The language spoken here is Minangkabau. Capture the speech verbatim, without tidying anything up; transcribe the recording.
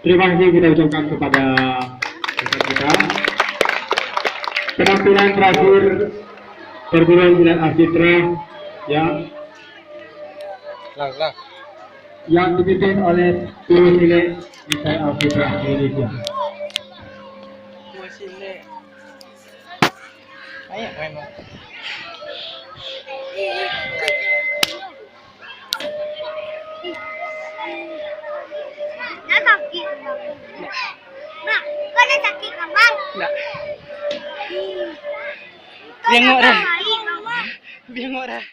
Terima kasih kita ucapkan kepada rekan kita. Penampilan terakhir perguruan silat Alfitra, ya, Lah, lah. Yang dipimpin oleh Guru Silat Isai Alfitra Indonesia. Guru Silat. Ayo, main, main. Dah sakit. Bang, kau dah sakit, Bang? Ndak. Bengok dah. Bengok dah.